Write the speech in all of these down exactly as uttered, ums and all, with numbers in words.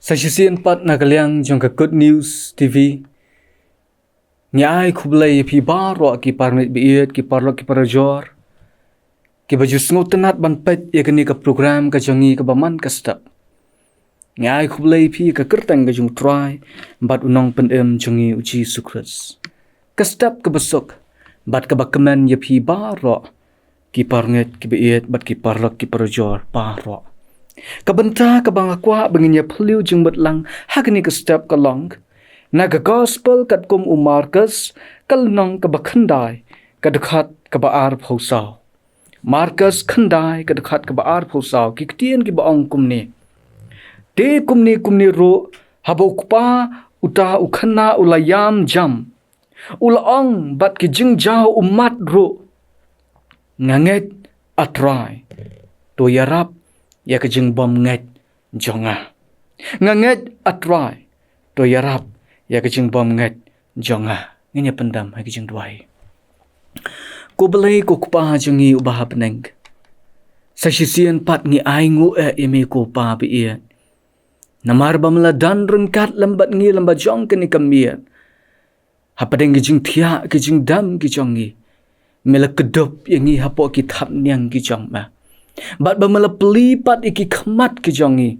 Sa shisien pat na ka liang jong ka Good News T V, ngi ai khublei ïa phi baroh ki parngeit baieit, ki paralok ki parajor, kiba ju sngewtynnat ban peit ïa kane ka program ka jong ngi kaba man ka step. Ngi ai khublei ïa phi ha ka kyrteng ka jong U Trai bad U Nongpynim jong ngi U Jisu Khrist. Ka step kaba suk bad kaba kmen ïa phi baroh ki parngeit ki baieit bad ki paralok ki parajor baroh. Ka bynta kaba nga kwah ba ngin ïa phylliew jingmut lang ha kane ka step ka long na ka Gospel katkum u Markus, ka lynnong kaba khyndai, ka dkhot kaba arphew saw. Markus khyndai, ka dkhot kaba arphew saw, ki ktien kiba ong kumne: Te kumne kumne ruh, haba u kpa uta u khynnah u la ïam jam, u la ong bad ki jingjaw ummat ruh: Nga ngeit, A Trai, to ïarap ïa ka jingbymngeit jong nga. Nga ngeit, A Trai, to ïarap ïa ka jingbymngeit jong nga. Ngin ïa pyndam ha ka jingduwai. Ko Blei, ko Kpa jong ngi uba ha bneng, sa shisien pat ngi ainguh eh ïa me ko Pa baieit, namar ba me la don ryngkat lem bad ngi lem bajrong kane ka miet. Hapdeng ki jingthiah ki jingdam ki jong ngi, me la kdup ïa ngi hapoh ki thapniang ki jong me. Bad ba me la plie pat ïa ki khmat ki jong ngi,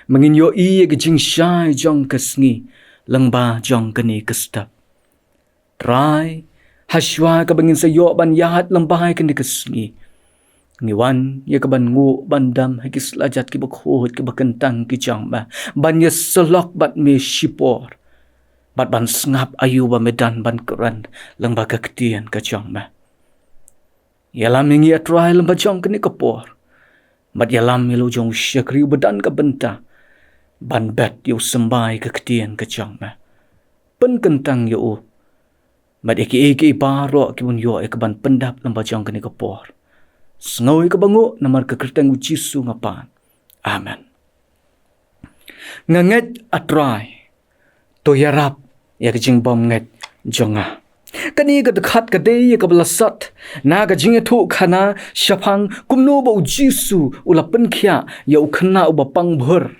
ba ngin ïohi ïa ki jingshai jong ka sngi lyngba jong kane ka step. Trai, hashwa kaba ngin sa ïoh ban ïaid lyngba ïa kane ka sngi, ngi wan ïa ka ban nguh ban dam ha ki slajat kiba khuid kiba kyntang ki jong me, ban ïasyllok bad me shipor, bad ban sngap aïu ba me don ban kren lyngba ka ktien ka jong me. Ïalam ïa ngi, A Trai, lem bajrong kane ka por, bad ïalam ïa la u jong u shakri uba don ka bynta ban bet ïa u symbai ka ktien ka jong me. Pynkyntang ïa u bad ïa kiei kiei baroh ki bun ïoh ïa ka ban pyndap lem bajrong kane ka por. Sngew ïa kaba nguh, namar ka kyrteng U Jisu nga pan. Amen. Nga ngeit, A Trai, to ïarap ïa ka jingbymngeit jong nga. Kane ka dkhot ka dei ïa kaba la sot na ka jingïathuhkhana shaphang kumno ba U Jisu u la pynkhiah ïa u khynnah uba pang bhur,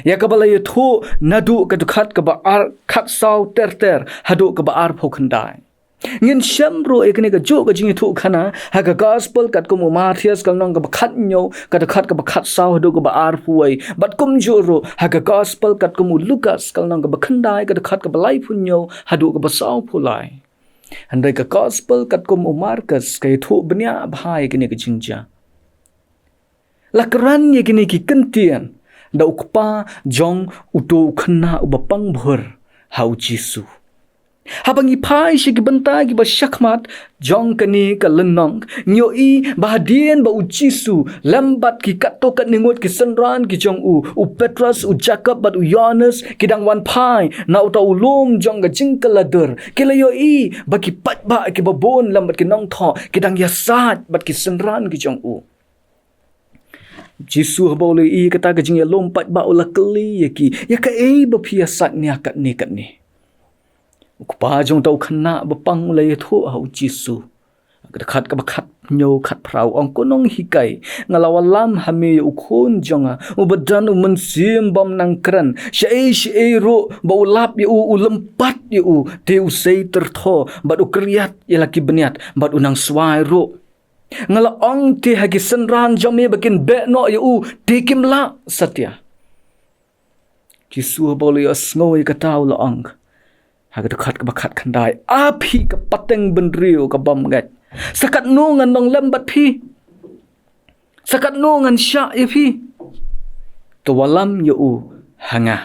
ïa kaba la ïathuh naduh ka dkhot kaba ar, khatsaw ter ter haduh kaba arphew khyndai. Ngin shem ruh ïa kane kajuh ka jingïathuhkhana ha ka Gospel katkum u Mathaios, ka lynnong kaba khathynñiew, ka dkhot kaba khatsaw haduh kaba arphew wei. Bad kumjuh ruh ha ka Gospel katkum u Lukas, ka lynnong kaba khyndai, ka dkhot kaba laiphew hynñiew haduh kaba sawphew lai. Hynrei ka Gospel katkum u Markus ka ïathuh bniah bha ïa kane ka jingjia. La kren ïa kine ki kyntien da u kpa jong uto u khynnah uba pang bhur ha U Jisu. Haba ngi phai sha ki bynta kiba shakhmat jong kane ka lynnong, ngi ïohi ba hadien ba U Jisu lem bad ki katto katne ngut ki synran ki jong u, u Petros, u Jakob bad u Ïohannes, ki dang wan phai na uta u lum jong ka jingkylla dur, ki la ïohi ba ki paidbah kiba bun lem bad ki nongthoh ki dang ïasaid bad ki synran ki jong u. Jisu haba u la ïohi kata ka jingïalum paidbah, u la kylli ïa ki, ïa kaei ba phi ïasaid nia katne katne. U kpa jong uta u khynnah ba pang u la ïathuh ha U Jisu. Ka dkhot kaba khathynñiew khatphra u ong, Ko Nonghikai, nga la wallam ha me ïa u khun jong nga uba don u mynsiem bym nang kren. Shaei shaei ruh ba u lap ïa u, u lympat ïa u, te u sei tyrthoh bad u kyrïat ïa la ki bniat bad u nang swai ruh. Nga la ong te ha ki synran jong me ba kin beh noh ïa u, te kim lah satia. Jisu haba u la ïohsngew ïa kata u la ong ha ka dkhot kaba khatkhyndai, A phi ka pateng bynriew ka bym ngeit, sa katno ngan long lem bad phi? Sa katno ngan shah ïa phi? To wallam ïa u ha nga.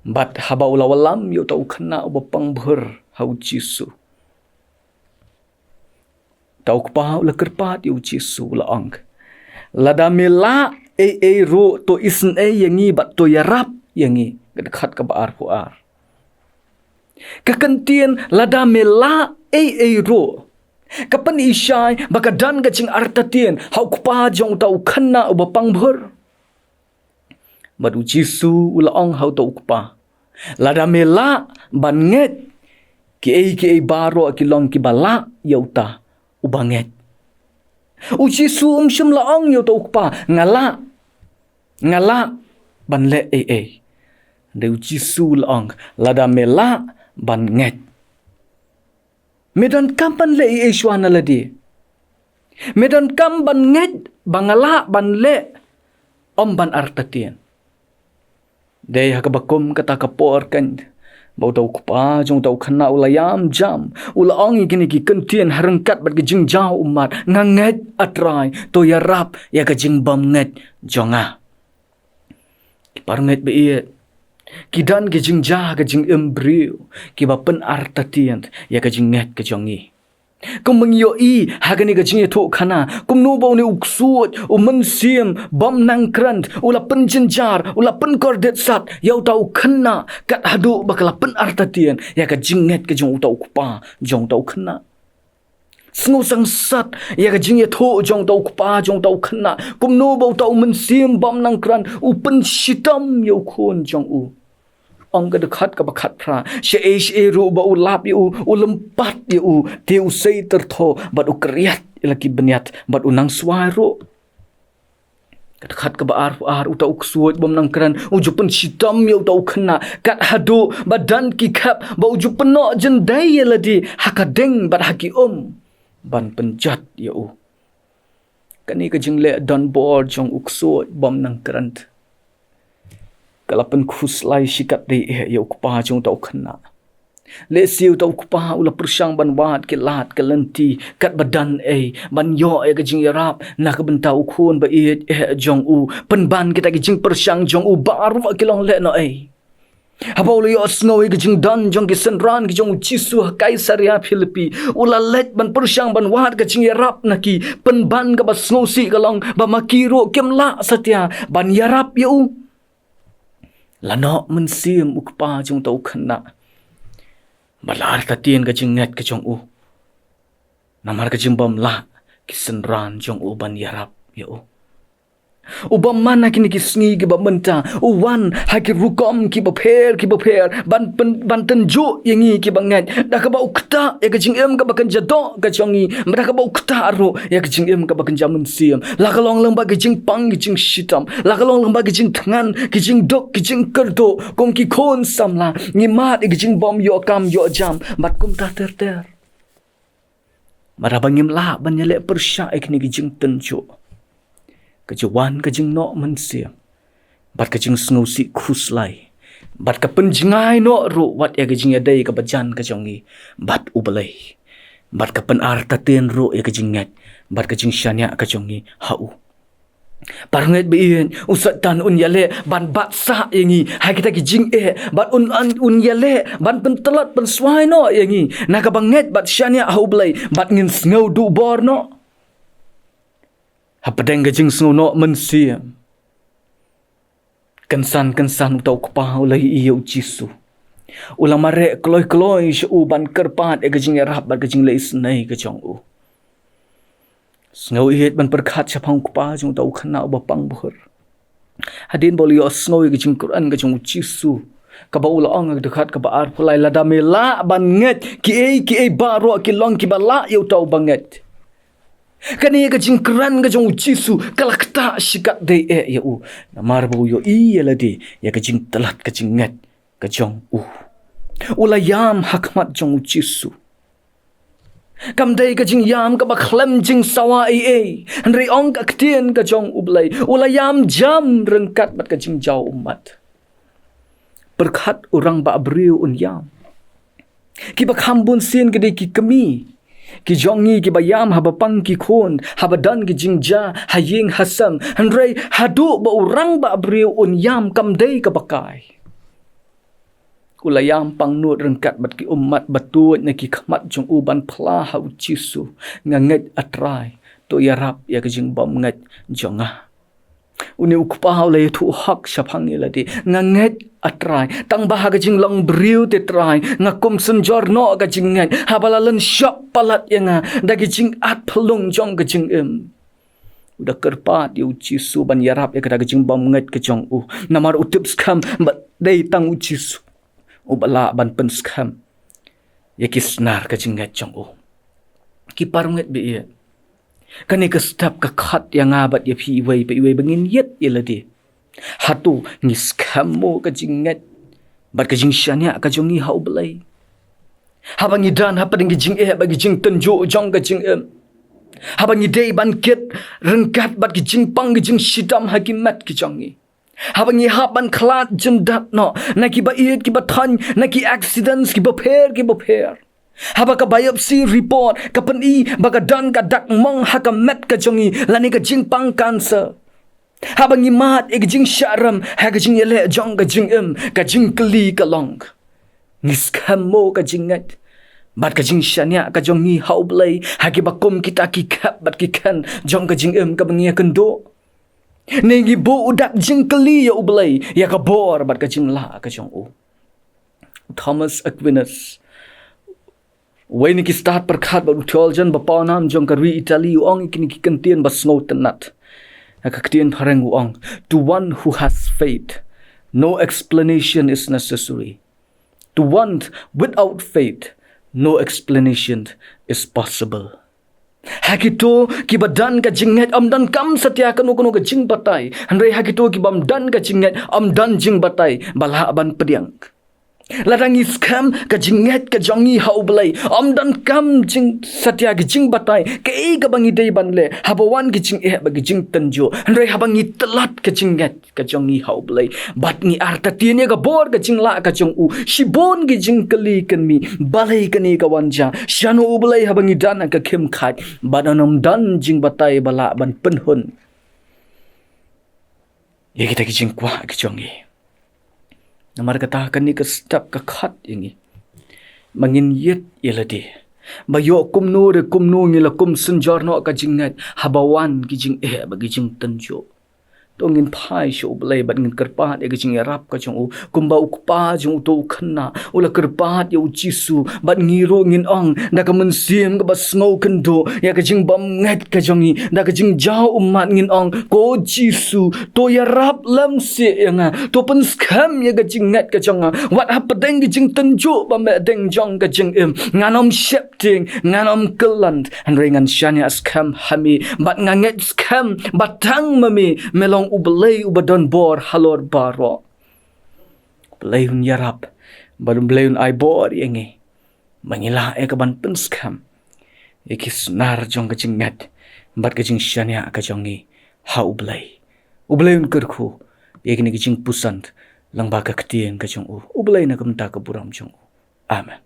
Bad haba u la wallam ïa uta u khynnah uba pang bhur ha U Jisu, uta u kpa u la kyrpad ïa U Jisu, u la ong, Lada me lah ei ei ruh, to isynei ïa ngi bad to ïarap ïa ngi. Ka dkhot kaba arphew ar. Ka kyntien lada me lah ei ei ruh ka pyni shai ba ka don ka jingartatien ha u kpa jong uta u khynnah uba pang bhur. Bad U Jisu u la ong ha uta u kpa, Lada me lah ban ngeit, kiei kiei baroh ki long kiba lah ïa uta uba ngeit. U Jisu um shym la ong ïa uta u kpa, Nga lah, nga lah ban leh ei ei. Hynrei u Jisu u la ong, lada me lah ban ngeit, me donkam ban leh ei ei shuwa na lade. Me donkam ban ngeit ba nga lah ban leh, ym ban artatien. Dei ha kaba kum kata ka por kan, ba uta u kpa jong uta u khynnah u la ïam jam, u la ong ïa kine ki kyntien ha ryngkat bad ka jingjaw ummat, nga ngeit A Trai, to ïarap ïa ka jingbymngeit jong nga. Ki parangeit ba ïeit, ki don ki jingjia ha ka jingim briew kiba pynartatien ïa ka jingngeit ka jong ngi. Kumba ngi ïohi ha kane ka jingïathuhkhana, kumno ba une u ksuid u mynsiem bym nang kren u la pynjynjar, u la pynkordit sat ïa uta u khynnah, kat haduh ba ka la pynartatien ïa ka jingngeit ka jong uta u kpa jong uta u khynnah. Sngewsih sat ïa ka jingïathuh jong uta u kpa jong uta u khynnah, kumno ba uta u mynsiem bym nang kren u pynshitom ïa u khun jong u. Ong ka dkhot kaba khatphra, shaei shaei ruh ba u lap ïa u, u lympat ïa u, te u sei tyrthoh bad u kyrïat ïa la ki bniat bad u nang swai ruh. Ka dkhot kaba arphew ar, uta u ksuid bym nang kren u ju pynshitom ïa uta u khynnah, kat haduh ba don ki khep ba u ju pynnoh jyndei ïa lade ha ka ding bad ha ki um ban pynjot ïa u. Kane ka jingleh donbor jong u ksuid bym nang kren ka la pynkhuslai shikatdei eh ïa u kpa jong uta u khynnah. Lehse uta u kpa u la pyrshang ban wad ki lad ki lynti katba don ei ban ïoh ïa ka jingïarap na ka bynta u khun ba ïeit eh jong u, pynban kita ki jingpyrshang jong u baroh ki long lehnohei. Haba u la ïohsngew ïa ka jingdon jong ki synran ki jong u Jisu ha Kaisaria Philipi, u la leit ban pyrshang ban wad ka jingïarap na ki, pynban kaba sngewsih ka long ba ma ki ruh kim lah satia ban ïarap ïa u. La noh mynsiem u kpa jong uta u khynnah bad la artatien ka jingngeit ka jong u, namar ka jingbym lah ki synran jong u ban ïarap ïa u. U bymman ha kine ki sngi kiba mynta u wan ha ki rukom kiba pher kiba pher ban pyn-, ban tynjuh ïa ngi kiba ngeit, da kaba u ktah ïa ka jingim kaba kynja doh ka jong ngi, da kaba u ktah ruh ïa ka jingim kaba kynja mynsiem. La ka long lyngba ki jingpang ki jingshitom, la ka long lyngba ki jingthngan ki jingduk ki jingkyrduh, kum ki khun samla ngi mad ïa ki jingbym ïoh kam ïoh jam bad kumta ter ter. Bad haba ngim lah ban ïaleh pyrshah ïa kine ki jingtynjuh, ka ju wan ka jingnoh mynsiem bad ka jingsngewsih khuslai bad ka pynjngai noh ruh wat ïa ka jingïadei kaba jan ka jong ngi bad U Blei, bad ka pynartatien ruh ïa ka jingngeit bad ka jingshaniah ka jong ngi ha u. Parangeit ba ïeit, u Soitan un ïaleh ban bat sah ïa ngi ha kita ki jingeh, bad un, un, un ïaleh ban pyntlot pynswai noh ïa ngi na kaba ngeit bad shaniah ha U Blei bad ngin sngew duh bor noh. Hapdeng ka jingsngew noh mynsiem, kynsan kynsan uta u kpa u la ïohi ïa U Jisu. U la mareh kloi kloi sha u ban kyrpad ïa ka jingïarap bad ka jingleh isynei ka jong u. Sngew ïeit ban pyrkhat shaphang u kpa jong uta u khynnah uba pang bor. Hadien ba u la ïohsngew ïa ka jingkren ka jong U Jisu, kaba u la ong ha ka dkhot kaba arphew lai, lada me lah ban ngeit, kiei kiei baroh ki long kiba lah ïa uta uba ngeit. Kane ka jingkren ka jong U Jisu ka la ktah shikatdei eh ïa u, namar ba u ïohi ïa lade ïa ka jingtlot ka jingngeit ka jong u. U la ïam ha khmat jong U Jisu. Kam dei ka jingïam kaba khlem jingsawa ei ei, hynrei ong ka ktien ka jong U Blei, u la ïam jam ryngkat bad ka jingjaw ummat. Pyrkhat, u rangbah briew un ïam. Kiba kham bunsien ki dei ki kmie ki jong ngi kiba ïam haba pang ki khun, haba don ki jingjia ha ïing ha sem, hynrei haduh ba u rangbah briew un ïam kam dei kaba kai. U la ïam pangnud ryngkat bad ki ummat ba tuid na ki khmat jong u ban phla ha U Jisu, nga ngeit A Trai, to ïarap ïa ka jingbymngeit jong nga. Une u kpa u la ïathuh hok shaphang ïa lade, nga ngeit A Trai, tang ba ha ka jinglong briew te Trai, nga kum synjor noh ka jingngeit haba la lynshop palat ïa nga da ki jingat phyllung jong ka jingim. U da kyrpad ïa U Jisu ban ïarap ïa kata ka jingbymngeit ka jong u, namar u tip skhem ba dei tang U Jisu uba lah ban pynskhem ïa ki snar ka jingngeit jong u. Ki parangeit ba ïeit, kane ka step ka khot ïa nga bad ïa phi iwei pa iwei ba ngin ïit ïa lade. Hato ngi skhem mo ka jingngeit bad ka jingshaniah ka jong ngi ha U Blei. Haba ngi don hapdeng ki jingeh bad ki jingtynjuh jong ka jingim, haba ngi dei ban kit ryngkat bad ki jingpang ki jingshitom ha ki met ki jong ngi, haba ngi hap ban khlad jyndat noh na ki ba ïeit ki ba thaiñ, na ki accidents ki ba pher ki ba pher, haba ka biopsy report ka pyni ba ka don ka dak mong ha ka met ka jong ngi lane ka jingpang cancer, haba ngi mad ïa ka jingshah rem ha ka jingïaleh jong ka jingim, ka jingkylli ka long, ngi skhem mo ka jingngeit bad ka jingshaniah ka jong ngi ha U Blei ha ki ba kum kita ki khep bad ki khein jong ka jingim kaba ngi ïakynduh? Ne ngi buh u dak jingkylli ïa U Blei ïa ka bor bad ka jinglah ka jong u? Thomas Aquinas, uwei na ki stad pyrkhat bad u theologian ba pawnam jong ka ri Italy, u ong ïa kine ki kyntien ba sngewtynnat. Ha ka ktien phareng u ong, "To one who has faith, no explanation is necessary. To one without faith, no explanation is possible." Ha kito ki ba don ka jingngeit, ym don kam satia kano kano ka jingbatai. Hynrei ha kito ki bym don ka jingngeit, ym don jingbatai ba lah ban pdiang. Lada ngi skhem ka jingngeit ka jong ngi ha U Blei, ym don kam jing satia ki jingbatai kaei kaba ngi dei ban leh haba wan ki jingeh bad ki jingtynjuh. Hynrei haba ngi tlot ka jingngeit ka jong ngi ha U Blei bad ngi artatien ïa ka bor ka jinglah ka jong u, shibun ki jingkylli kan mih, balei kane ka wan jia, shano U Blei haba ngi don ha ka khim khaid bad ym don jingbatai ba lah ban pynhun ïa kita ki jingkwah ki jong ngi. Namar kata kane ka step ka khot ïa ngi ba ngin ïit ïa lade, ba ïoh kumno re kumno ngi la kum synjor noh ka jingngeit haba wan ki jingeh bad ki jingtynjuh. To ngin phai sha U Blei bad ngin kyrpad ïa ka jingïarap ka jong u, kumba u kpa jong uto u khynnah u la kyrpad ïa U Jisu, bad ngi ruh ngin ong da ka mynsiem kaba sngewkynduh ïa ka jingbymngeit ka jong ngi, da ka jingjaw ummat ngin ong, "Ko Jisu, to ïarap lem seh ïa nga, to pynskhem ïa ka jingngeit ka jong nga, wat hapdeng ka jingtynjuh ba meh deng jong ka jingim, ngan ym sheptieng, ngan ym kylliang, hynrei ngan shaniah skhem ha me, bad nga ngeit skhem ba tang ma me, me long U Blei uba don bor halor baroh." U Blei un ïarap bad U Blei un ai bor ïa ngi ba ngi lah ïa ka ban pynskhem ïa ki snar jong ka jingngeit bad ka jingshaniah ka jong ngi ha U Blei. U Blei un kyrkhu ïa kine ki jingpuson lyngba ka ktien ka jong u. U Blei na ka bynta ka burom jong u. Amen.